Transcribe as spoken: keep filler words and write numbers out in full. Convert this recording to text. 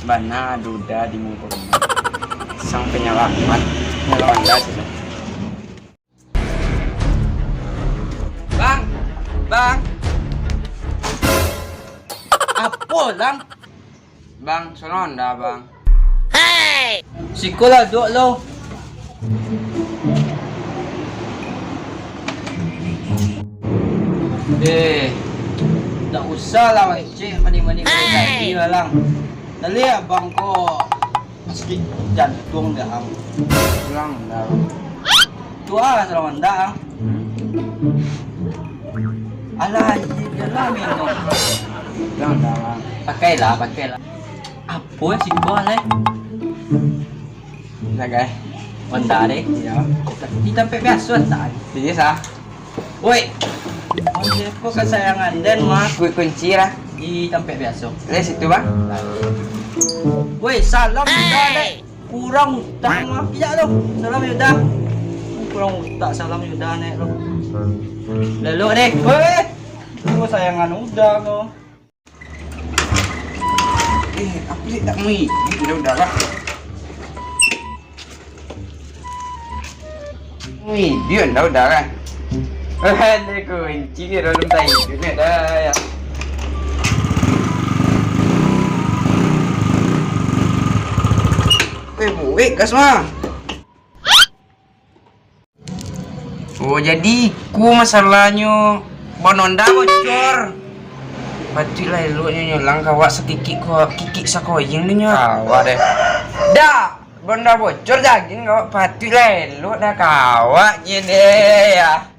Bana duda di muko rumah. Sang penyelamat, nyelonda sudah. Bang, bang. Apo, Lang? Bang, salonda, bang. Siko lah, duduak lo. Eh, tak usah lah, Cek, mani-mani kau tadi lah, Lang. Tadi abang ko sakik jantuang dah, Ang. Pulang dah. Tu ah, salah mandak, Ang. Alah, iya, biarlah minum. Pulang dah, Ang. Pakailah, pakailah. Apo siko, Leh? Jagai. Honda deh. Iyo. Di tampek biaso, tak? Iyo, sah. Woi. Onde ko kasayangan den mah. Ku-, kunci lah. Di tampek biaso. Dari situ, Bang. Woi, salam Yuda, dek. Kurang utak mah. Pijak tu. Salam Yuda. Kurang utak, salam Yuda, nek tu. Lelok deh. Woi. Ko sayangan Uda ko. Eh, apo dek tak mui? Uda-uda lah. Mui, dia uda-uda lah. Ada kunci ni, dalam tai dunia dah, ya. Eh, buik gas mah. Oh, jadi iko masalahnyo, ban Honda bocor. Patuiklah eloknyo nyo, Lang, kawak sakikik ko, kikik sakoying tu nyo. Kawak deh. Dak, ban Honda bocor jagin kawak, patuiklah elok dah kawak je deh, ya.